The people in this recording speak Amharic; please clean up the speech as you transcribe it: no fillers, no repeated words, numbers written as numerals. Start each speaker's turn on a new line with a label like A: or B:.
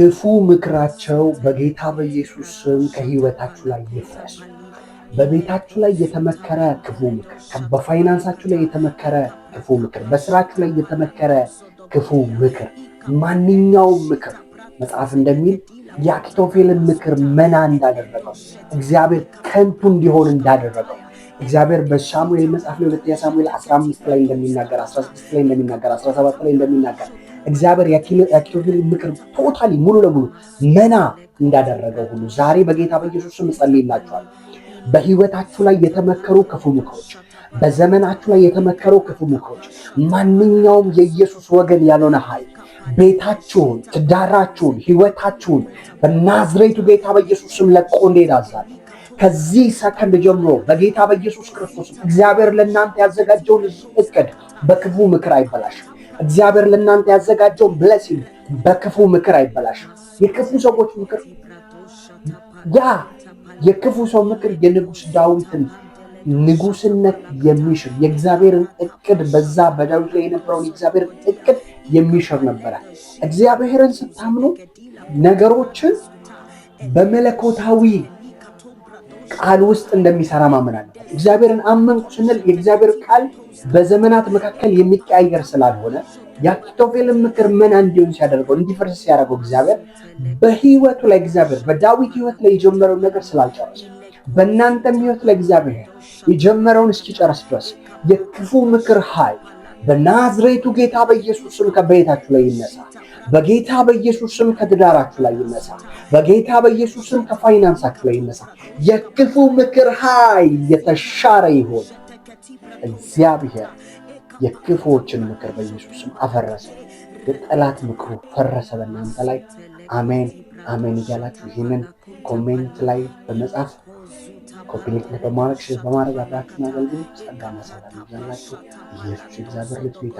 A: ክፉ ምክራቸው በጌታ በኢየሱስ ስም ከህይወታችሁ ላይ ይፍረስ። በቤታችሁ ላይ የተመከረ ክፉ ምክር፣ በፋይናንሳችሁ ላይ የተመከረ ክፉ ምክር፣ በስራችሁ ላይ የተመከረ ክፉ ምክር፣ ማንኛውም ምክር መጽሐፍ እንደሚል የአኪጦፌልን ምክር መና እንዳደረገው፣ እግዚአብሔር ከንቱ እንዲሆን እንዳደረገው፣ እግዚአብሔር በሳሙኤል መጽሐፍ ላይ ሁለተኛ ሳሙኤል 15 ላይ እንደሚናገር፣ 16 ላይ እንደሚናገር፣ 17 ላይ እንደሚናገር፣ እግዚአብሔር የአኪጦፌልን ምክር totally ሙሉ ለሙሉ መና እንዳደረገው ሁሉ ዛሬ በጌታ በኢየሱስ ስም እጸልይላችኋለሁ። በህይወታችሁ ላይ የተመከሩ ክፉ ምክሮች፣ በዘመናችሁ ላይ የተመከሩ ክፉ ምክሮች፣ ማንኛውም የኢየሱስ ወገን ያልሆነ ኃይል ቤታችሁን፣ ትዳራችሁን፣ ህይወታችሁን በናዝሬቱ ጌታ በኢየሱስ ስም ለቆ እንዲሄድ አዛለሁ። ከዚህ ሰከንድ ጀምሮ በጌታ በኢየሱስ ክርስቶስ እግዚአብሔር ለእናንተ ያዘጋጀውን እቅድ በክፉ ምክር አይበላሽም። እግዚአብሔር ለእናንተ ያዘጋጀውን blessing በክፉ ምክር አይበላሽም። የክፉ ሰዎች ምክር፣ ያ የክፉ ሰው ምክር የንጉስ ዳዊትን ንጉስነት የሚሽር፣ የእግዚአብሔርን እቅድ፣ በዛ በዳዊት ላይ የነበረውን የእግዚአብሔርን እቅድ የሚሽር ነበረ። እግዚአብሔርን ስታምኑ ነገሮችን በመለኮታዊ ቃል ውስጥ እንደሚሰራ ማመን አለበት። እግዚአብሔርን አመንኩ ስንል የእግዚአብሔር ቃል በዘመናት መካከል የሚቀያየር ስላልሆነ የአኪጦፌልን ምክር መና እንዲሆን ሲያደርገው፣ እንዲፈርስ ሲያደርገው፣ እግዚአብሔር በህይወቱ ላይ፣ እግዚአብሔር በዳዊት ህይወት ላይ የጀመረውን ነገር ስላልጨረሰ በእናንተም ህይወት ላይ እግዚአብሔር የጀመረውን እስኪጨርስ ድረስ የክፉ ምክር ኃይል በናዝሬቱ ጌታ በኢየሱስ ስም ከቤታችሁ ላይ ይነሳ። በጌታ በኢየሱስ ስም ከትዳራችሁ ላይ ይነሳ። በጌታ በኢየሱስ ስም ከፋይናንሳችሁ ላይ ይነሳ። የክፉ ምክር ኃይል የተሻረ ይሆን። እግዚአብሔር የክፉዎችን ምክር በኢየሱስ ስም አፈረሰ። የጠላት ምክሩ ፈረሰ በእናንተ ላይ። አሜን አሜን እያላችሁ ይህንን comment ላይ በመጻፍ፣ copy link በማድረግ፣ share በማድረግ አብራችሁን አገልግሉ። ጸጋና ሰላም ይብዛላችሁ። ኢየሱስ የእግዚአብሔር ልጅ ጌታ።